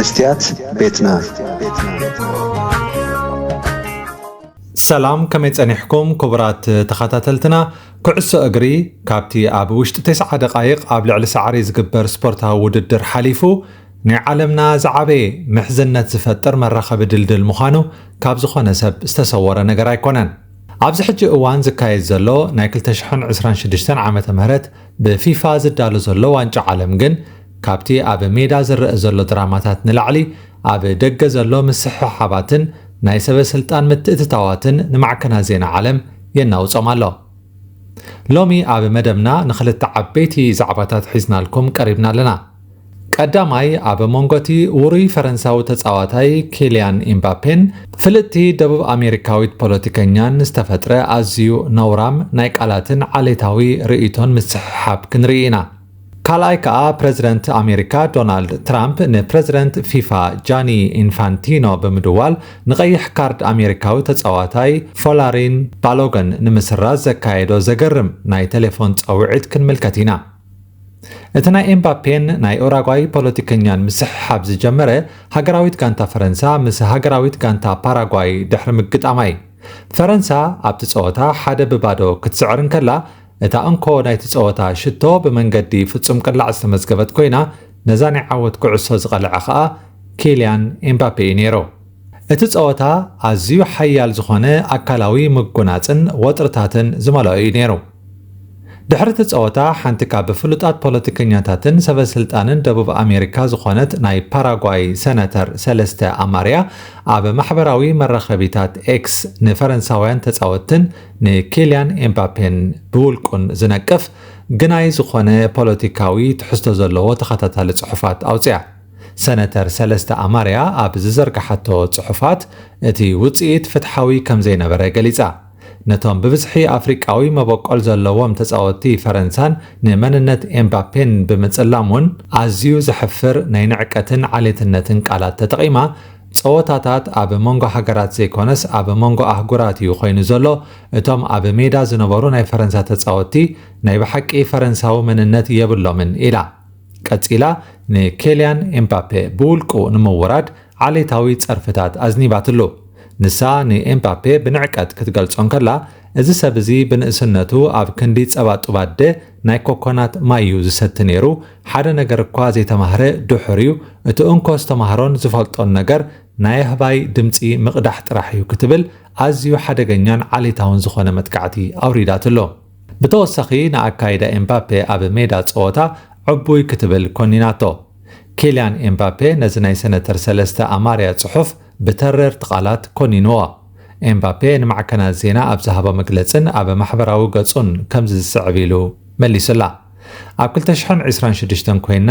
መስትያት ቤትና። ሰላም፣ ከመይ ጸኒሕኩም ክቡራት ተኸታተልትና? ኩዕሶ እግሪ ካብቲ ኣብ ውሽጢ ተስዓ ደቓይቕ ኣብ ልዕሊ ሳዕሪ ዝግበር ስፖርታዊ ውድድር ሓሊፉ፣ ናይ ዓለምና ዝዓበየ ምሕዝነት ዝፈጥር መራኸቢ ድልድል ምዃኑ ካብ ዝኾነ ሰብ ዝተሰወረ ነገር ኣይኮነን። ኣብዚ ሕጂ እዋን ዝካየድ ዘሎ ናይ ክልተ ሽሕን ዕስራን ሽዱሽተን ዓመተ ምህረት ብፊፋ ዝዳሎ ዘሎ ዋንጫ ዓለም ግን፣ ካብቲ ኣብ ሜዳ ዝረአ ዘሎ ድራማታት ንላዕሊ፣ ኣብ ደገ ዘሎ ምስሕሓባትን ናይ ሰበ ስልጣን ምትእትታዋትን ንማዕከናት ዜና ዓለም የናውጾም ኣሎ። ሎሚ ኣብ መደብና ንኽልተ ዓበይቲ ዛዕባታት ሒዝናልኩም ቀሪብና ኣለና። ቀዳማይ፣ ኣብ መንጎ እቲ ውሩይ ፈረንሳዊ ተጻዋታይ ኪልያን ኤምባፔን ፍልጥቲ ደቡብ ኣሜሪካዊት ፖለቲከኛን ዝተፈጥረ ኣዝዩ ነውራም ናይ ቃላትን ዓሌታዊ ርእይቶን ምስሕሓብ ክንርኢ ኢና። ካልኣይ ከኣ፣ ፕረዚደንት ኣሜሪካ ዶናልድ ትራምፕ ንፕረዚደንት ፊፋ ጃኒ ኢንፋንቲኖ ብምድዋል፣ ንቐይሕ ካርድ ኣሜሪካዊ ተጻዋታይ ፎላሪን ባሎገን ንምስራዝ ዘካየዶ ዘገርም ናይ ቴሌፎን ጻውዒት ክንምልከት ኢና። እቲ ናይ ኤምባፔን ናይ ኡራጓይ ፖለቲከኛን ምስሕሓብ ዝጀመረ፣ ሃገራዊት ጋንታ ፈረንሳ ምስ ሃገራዊት ጋንታ ፓራጓይ ድሕሪ ምግጣማ እዩ። ፈረንሳ ኣብቲ ጸወታ ሓደ ብባዶ ክትስዕር እንከላ፣ እታ እንኮ ናይቲ ጸወታ ሽቶ ብመንገዲ ፍጹም ቅላዕ ዝተመዝገበት ኮይና፣ ነዛ ናይ ዓወት ኩዕሶ ዝቐልዐ ኸኣ ኪልያን ኤምባፔ እዩ ነይሩ። እቲ ጸወታ ኣዝዩ ሓያል ዝኾነ ኣካላዊ ምጉናጽን ወጥርታትን ዝመልኦ እዩ ነይሩ። ድሕሪ እቲ ጸወታ፣ ሓንቲ ካብ ፍሉጣት ፖለቲከኛታትን ሰበ ስልጣንን ደቡብ ኣሜሪካ ዝኾነት ናይ ፓራጓይ ሰነተር ሰለስተ ኣማርያ፣ ኣብ ማሕበራዊ መራኸቢታት ኤክስ ንፈረንሳውያን ተጻወትትን ንኪልያን ኤምባፔን ብውልቁን ዝነቅፍ ግናይ ዝኾነ ፖለቲካዊ ትሕዝቶ ዘለዎ ተኸታታሊ ጽሑፋት ኣውጽያ። ሰነተር ሰለስተ ኣማርያ ኣብ ዝዘርግሓቶ ጽሑፋት፣ እቲ ውጽኢት ፍትሓዊ ከም ዘይነበረ ገሊጻ። ነቶም ብብዝሒ ኣፍሪቃዊ መበቆል ዘለዎም ተጻወትቲ ፈረንሳን ንመንነት ኤምባፔን ብምጽላም እውን ኣዝዩ ዘሕፍር ናይ ንዕቀትን ዓሌትነትን ቃላት ተጠቒማ፣ ጸወታታት ኣብ መንጎ ሃገራት ዘይኮነስ ኣብ መንጎ ኣህጉራት እዩ ኮይኑ ዘሎ፣ እቶም ኣብ ሜዳ ዝነበሩ ናይ ፈረንሳ ተጻወትቲ ናይ ብሓቂ ፈረንሳዊ መንነት የብሎምን ኢላ። ቀጺላ፣ ንኬልያን ኤምባፔ ብውልቁ ንምውራድ ዓሌታዊ ጸርፍታት ኣዝኒባትሉ። ንሳ ንኤምባፔ ብንዕቀት ክትገልጾ እንከላ፣ እዚ ሰብ እዚ ብንእስነቱ ኣብ ክንዲ ጸባ ጡብ ኣደ ናይ ኮኮናት ማይ እዩ ዝሰቲ ነይሩ፣ ሓደ ነገር እኳ ዘይተማህረ ድሑር እዩ፣ እቲ እንኮ ዝተማህሮን ዝፈልጦን ነገር ናይ ኣህባይ ድምጺ ምቕዳሕ ጥራሕ እዩ ክትብል ኣዝዩ ሓደገኛን ዓሌታውን ዝኾነ መጥቃዕቲ ኣውሪዳትሉ። ብተወሳኺ ንኣካይዳ ኤምባፔ ኣብ ሜዳ ጸወታ ዕቡይ ክትብል ኮኒናቶ። ኬልያን ኤምባፔ ነዚ ናይ ሰነተር ሰለስተ ኣማርያ ጽሑፍ ብተረርቲ ቃላት ኮኒንዎ። ኤምባፔ ንማዕከናት ዜና ኣብ ዝሃቦ መግለጽን ኣብ ማሕበራዊ ገጹን ከምዚ ዝስዕብ ኢሉ መሊሱላ። ኣብ ክልተ ሽሕን ዕስራን ሽዱሽተን ኮይና፣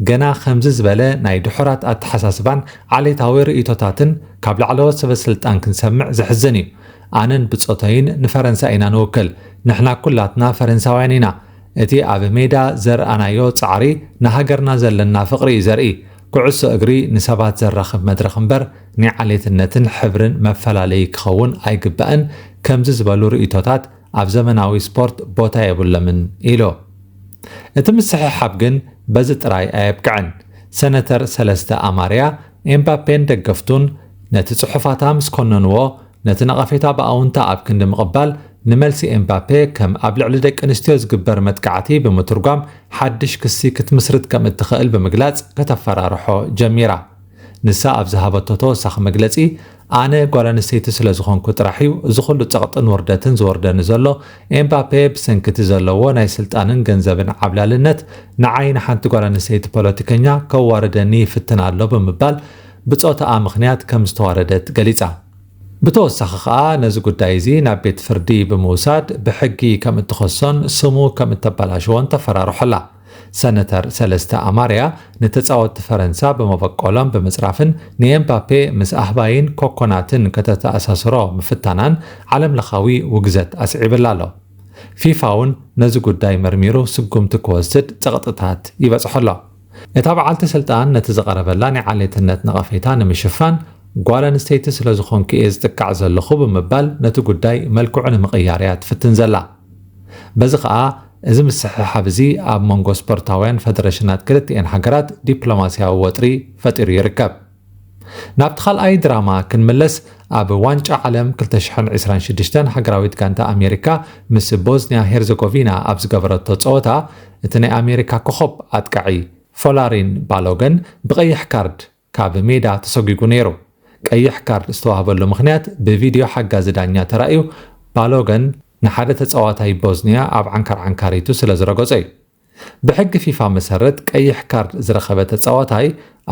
ገና ከምዚ ዝበለ ናይ ድሑራት ኣተሓሳስባን ዓሌታዊ ርእይቶታትን ካብ ላዕለዎት ሰበ ስልጣን ክንሰምዕ ዘሕዝን እዩ። ኣነን ብጾተይን ንፈረንሳ ኢና ንውክል። ንሕና ኩላትና ፈረንሳውያን ኢና። እቲ ኣብ ሜዳ ዘርኣናዮ ጻዕሪ ንሃገርና ዘለና ፍቕሪ እዩ ዘርኢ። ኩዕሶ እግሪ ንሰባት ዘራኽብ መድረኽ እምበር፣ ናይ ዓሌትነትን ሕብርን መፈላለዪ ክኸውን ኣይግባእን። ከምዚ ዝበሉ ርእይቶታት ኣብ ዘመናዊ ስፖርት ቦታ የብሎምን ኢሉ። እቲ ምስሕሓብ ግን በዚ ጥራይ ኣየብቅዐን። ሰነተር ሰለስተ ኣማርያ፣ ኤምባፔን ደገፍቱን ነቲ ጽሑፋታ ምስ ኮነንዎ፣ ነቲ ነቐፌታ ብኣውንታ ኣብ ክንዲ ምቕባል፣ ንመልሲ ኤምባፔ ከም ኣብ ልዕሊ ደቂ ኣንስትዮ ዝግበር መጥቃዕቲ ብምትርጓም፣ ሓድሽ ክሲ ክትምስርት ከም እትኽእል ብምግላጽ ከተፈራርሖ ጀሚራ። ንሳ ኣብ ዝሃበቶ ተወሳኺ መግለጺ፣ ኣነ ጓል ኣንስተይቲ ስለ ዝኾንኩ ጥራሕ እዩ እዚ ኩሉ ጸቕጥን ውርደትን ዝወርደኒ ዘሎ። ኤምባፔ ብሰንኪ እቲ ዘለዎ ናይ ስልጣንን ገንዘብን ዓብላልነት፣ ንዓይ ንሓንቲ ጓል ኣንስተይቲ ፖለቲከኛ ከዋርደኒ ይፍትን ኣሎ ብምባል፣ ብጾታኣ ምኽንያት ከም ዝተዋረደት ገሊጻ። ብተወሳኺ ከኣ፣ ነዚ ጉዳይ እዚ ናብ ቤት ፍርዲ ብምውሳድ ብሕጊ ከም እትኸሶን ስሙ ከም እተበላሽዎን ተፈራርሖ ኣላ። ሰነተር ሰለስተ ኣማርያ፣ ንተጻወትቲ ፈረንሳ ብመበቆሎም ብምጽራፍን ንኤምባፔ ምስ ኣህባይን ኮኮናትን ከተተኣሳስሮ ምፍታናን ዓለምለኻዊ ውግዘት ኣስዒብላ ኣሎ። ፊፋ እውን ነዚ ጉዳይ መርሚሩ ስጉምቲ ክወስድ ጸቕጥታት ይበጽሖ ኣሎ። እታ በዓልቲ ስልጣን ነቲ ዝቐረበላ ናይ ዓሌትነት ነቐፌታ ንምሽፋን፣ ጓል ኣንስተይቲ ስለ ዝኾንኩ እየ ዝጥቃዕ ዘለኹ ብምባል ነቲ ጉዳይ መልክዑ ንምቕያር እያ ትፍትን ዘላ። በዚ ኸኣ እዚ ምስሕሓብ እዚ ኣብ መንጎ ስፖርታውያን ፈደረሽናት ክልቲኤን ሃገራት ዲፕሎማስያዊ ወጥሪ ፈጢሩ ይርከብ። ናብቲ ካልኣይ ድራማ ክንምለስ፣ ኣብ ዋንጫ ዓለም ክልተ ሽሕን ዕስራን ሽዱሽተን ሃገራዊት ጋንታ ኣሜሪካ ምስ ቦዝንያ ሄርዘጎቪና ኣብ ዝገበረቶ ጸወታ፣ እቲ ናይ ኣሜሪካ ኮኸብ ኣጥቃዒ ፎላሪን ባሎገን ብቐይሕ ካርድ ካብ ሜዳ ተሰጒጉ ነይሩ። ቀይሕ ካርድ ዝተዋህበሉ ምኽንያት ብቪድዮ ሓጋዚ ዳኛ ተራእዩ፣ ባሎገን ንሓደ ተጻዋታይ ቦዝንያ ኣብ ዓንካር ዓንካሪቱ ስለ ዝረገጾ እዩ። ብሕጊ ፊፋ መሰረት ቀይሕ ካርድ ዝረኸበ ተጻዋታይ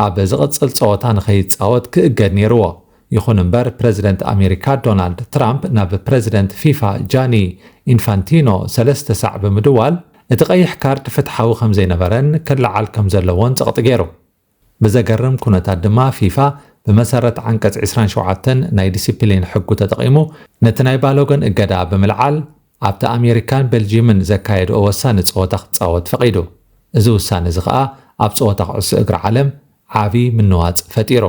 ኣብ ዝቕጽል ጸወታ ንኸይጻወት ክእገድ ነይርዎ። ይኹን እምበር ፕረዚደንት ኣሜሪካ ዶናልድ ትራምፕ ናብ ፕረዚደንት ፊፋ ጃኒ ኢንፋንቲኖ ሰለስተ ሳዕ ብምድዋል እቲ ቀይሕ ካርድ ፍትሓዊ ከም ዘይነበረን ክለዓል ከም ዘለዎን ጸቕጢ ገይሩ። ብዘገርም ኩነታት ድማ ፊፋ ብመሰረት ዓንቀጽ ዕስራን ሸውዓተን ናይ ዲሲፕሊን ሕጉ ተጠቒሙ ነቲ ናይ ባሎገን እገዳ ብምልዓል ኣብቲ ኣሜሪካን ቤልጂየምን ዘካየድኦ ወሳኒ ጸወታ ክጻወት ፈቒዱ። እዚ ውሳነ እዚ ከኣ ኣብ ጸወታ ኩዕሶ እግሪ ዓለም ዓቢ ምንዋጽ ፈጢሩ።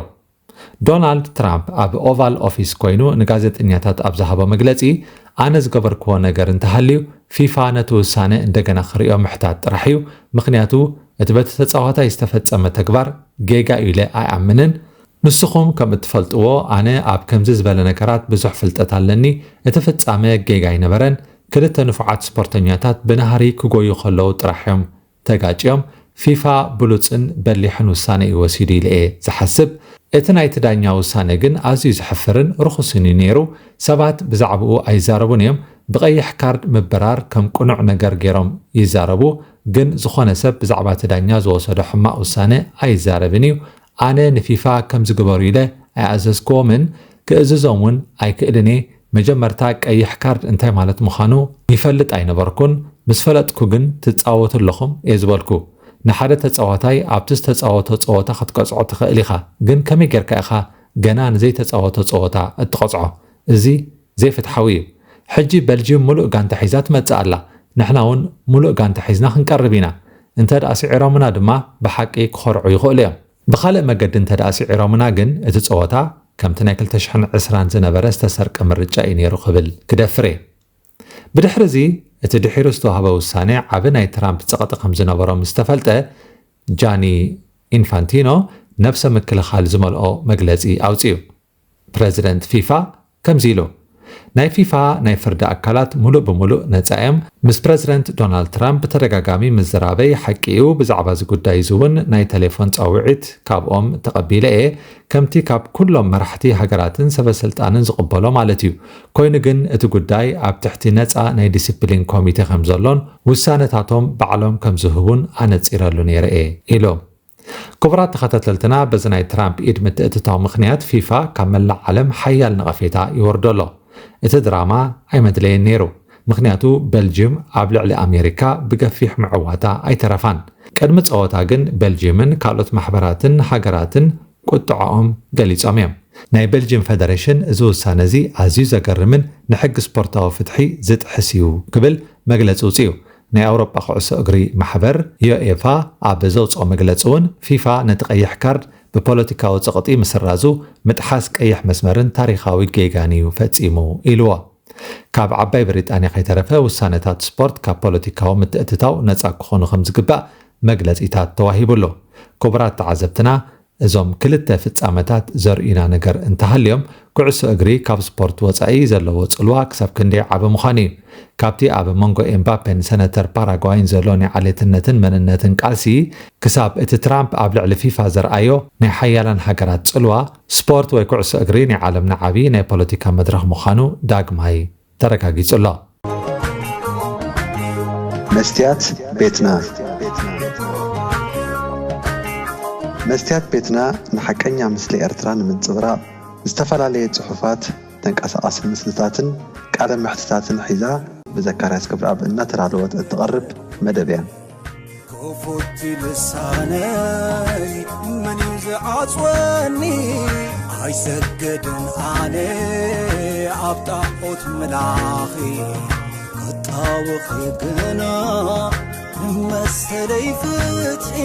ዶናልድ ትራምፕ ኣብ ኦቫል ኦፊስ ኮይኑ ንጋዜጠኛታት ኣብ ዝሃቦ መግለጺ፣ ኣነ ዝገበርክዎ ነገር እንተሃልዩ ፊፋ ነቲ ውሳነ እንደገና ክርእዮ ምሕታት ጥራሕ እዩ፣ ምኽንያቱ እቲ በቲ ተጻዋታይ ዝተፈጸመ ተግባር ጌጋ እዩ ኢለ ኣይኣምንን። ንስኹም ከም እትፈልጥዎ ኣነ ኣብ ከምዚ ዝበለ ነገራት ብዙሕ ፍልጠት ኣለኒ። እቲ ፍጻመ ጌጋ ኣይነበረን። ክልተ ንፉዓት ስፖርተኛታት ብናህሪ ክጎዩ ከለዉ ጥራሕ እዮም ተጋጭዮም። ፊፋ ብሉጽን በሊሕን ውሳነ እዩ ወሲዱ ኢለ እየ ዝሓስብ። እቲ ናይቲ ዳኛ ውሳነ ግን ኣዝዩ ዘሕፍርን ርኹስን እዩ ነይሩ። ሰባት ብዛዕባኡ ኣይዛረቡን እዮም። ብቐይሕ ካርድ ምብራር ከም ቅኑዕ ነገር ገይሮም ይዛረቡ፣ ግን ዝኾነ ሰብ ብዛዕባ እቲ ዳኛ ዝወሰዶ ሕማቕ ውሳነ ኣይዛረብን እዩ። ኣነ ንፊፋ ከም ዝግበሩ ኢለ ኣይኣዘዝክዎምን ክእዝዞም እውን ኣይክእልን እየ። መጀመርታ ቀይሕ ካርድ እንታይ ማለት ምዃኑ ይፈልጥ ኣይነበርኩን። ምስ ፈለጥኩ ግን ትጻወቱ ኣለኹም እየ ዝበልኩ። ንሓደ ተጻዋታይ ኣብቲ ዝተጻወቶ ጸወታ ክትቀጽዖ ትኽእል ኢኻ፣ ግን ከመይ ጌርካ ኢኻ ገና ንዘይተጻወቶ ጸወታ እትቐጽዖ? እዚ ዘይፍትሓዊ እዩ። ሕጂ በልጅየም ሙሉእ ጋንታ ሒዛ ትመጽእ ኣላ። ንሕና እውን ሙሉእ ጋንታ ሒዝና ክንቀርብ ኢና። እንተ ደኣ ስዒሮምና ድማ ብሓቂ ክኾርዑ ይኽእሉ እዮም። ብኻልእ መገዲ እንተ ደኣ ስዒሮምና ግን እቲ ጸወታ ከምቲ ናይ ክልተ ሽሕን ዕስራን ዝነበረ ዝተሰርቀ ምርጫ እዩ ነይሩ ክብል ክደፍር እየ። ብድሕሪ እዚ እቲ ድሒሩ ዝተዋህበ ውሳነ ዓቢ ናይ ትራምፕ ጸቕጢ ከም ዝነበሮ ምስ ተፈልጠ ጃኒ ኢንፋንቲኖ ነብሰ ምክልኻል ዝመልኦ መግለጺ ኣውጺኡ። ፕረዚደንት ፊፋ ከምዚ ኢሉ፣ ናይ ፊፋ ናይ ፍርዲ ኣካላት ሙሉእ ብሙሉእ ነጻ እዮም። ምስ ፕረዚደንት ዶናልድ ትራምፕ ብተደጋጋሚ ምዝራበይ ሓቂ እዩ። ብዛዕባ እዚ ጉዳይ እዚ እውን ናይ ቴሌፎን ጻውዒት ካብኦም ተቐቢለ እየ። ከምቲ ካብ ኩሎም መራሕቲ ሃገራትን ሰበ ስልጣንን ዝቕበሎ ማለት እዩ። ኮይኑ ግን እቲ ጉዳይ ኣብ ትሕቲ ነጻ ናይ ዲሲፕሊን ኮሚቴ ከም ዘሎን ውሳነታቶም ባዕሎም ከም ዝህቡን ኣነጺረሉ ነይረ እየ ኢሉ። ክቡራት ተኸታተልትና፣ በዚ ናይ ትራምፕ ኢድ ምትእትታው ምኽንያት ፊፋ ካብ መላእ ዓለም ሓያል ነቐፌታ ይወርዶ ኣሎ። እቲ ድራማ ኣይመድለየን ነይሩ፣ ምኽንያቱ በልጅም ኣብ ልዕሊ ኣሜሪካ ብገፊሕ ምዕዋታ ኣይተረፋን። ቅድሚ ጸወታ ግን በልጅምን ካልኦት ማሕበራትን ሃገራትን ቁጥዐኦም ገሊጾም እዮም። ናይ በልጅም ፈደሬሽን እዚ ውሳነ እዚ ኣዝዩ ዘገርምን ንሕጊ ስፖርታዊ ፍትሒ ዝጥሕስ እዩ ክብል መግለጺ ውጽኡ። ናይ ኣውሮጳ ኩዕሶ እግሪ ማሕበር ዮኤፋ ኣብ ዘውጽኦ መግለጺ እውን ፊፋ ነቲ ቀይሕ ካርድ ብፖለቲካዊ ጸቕጢ ምስራዙ ምጥሓስ ቀይሕ መስመርን ታሪኻዊ ጌጋን እዩ ፈጺሙ ኢልዎ። ካብ ዓባይ ብሪጣንያ ከይተረፈ ውሳነታት ስፖርት ካብ ፖለቲካዊ ምትእትታው ነጻ ክኾኑ ከም ዝግባእ መግለጺታት ተዋሂቡ ኣሎ። ክቡራት ተዓዘብትና፣ እዞም ክልተ ፍጻመታት ዘርእዩና ነገር እንተሃልዮም፣ ኩዕሶ እግሪ ካብ ስፖርት ወጻኢ ዘለዎ ጽልዋ ክሳብ ክንደይ ዓቢ ምዃኑ እዩ። ካብቲ ኣብ መንጎ ኤምባፔን ሰነተር ፓራጓይን ዘሎ ናይ ዓሌትነትን መንነትን ቃልሲ፣ ክሳብ እቲ ትራምፕ ኣብ ልዕሊ ፊፋ ዘርኣዮ ናይ ሓያላን ሃገራት ጽልዋ፣ ስፖርት ወይ ኩዕሶ እግሪ ናይ ዓለምና ዓቢ ናይ ፖለቲካ መድረኽ ምዃኑ ዳግማይ ተረጋጊጹ ኣሎ። መስትያት ቤትና። መስትያት ቤትና ንሓቀኛ ምስሊ ኤርትራ ንምንጽብራቕ፣ ዝተፈላለየ ጽሑፋት፣ ተንቀሳቓሲ ምስልታትን ቃለ መሕትታትን ሒዛ ብዘካርያስ ክብረኣብ እናተዳለወት እትቐርብ መደብ እያ። ክፉት ልሳነይ መን እዩ ዝዓጽወኒ? ኣይሰግድን ኣነ ኣብ ጣዖት ምላኺ፣ ክጣወኺ ግና ንመሰለይ ፍትሒ።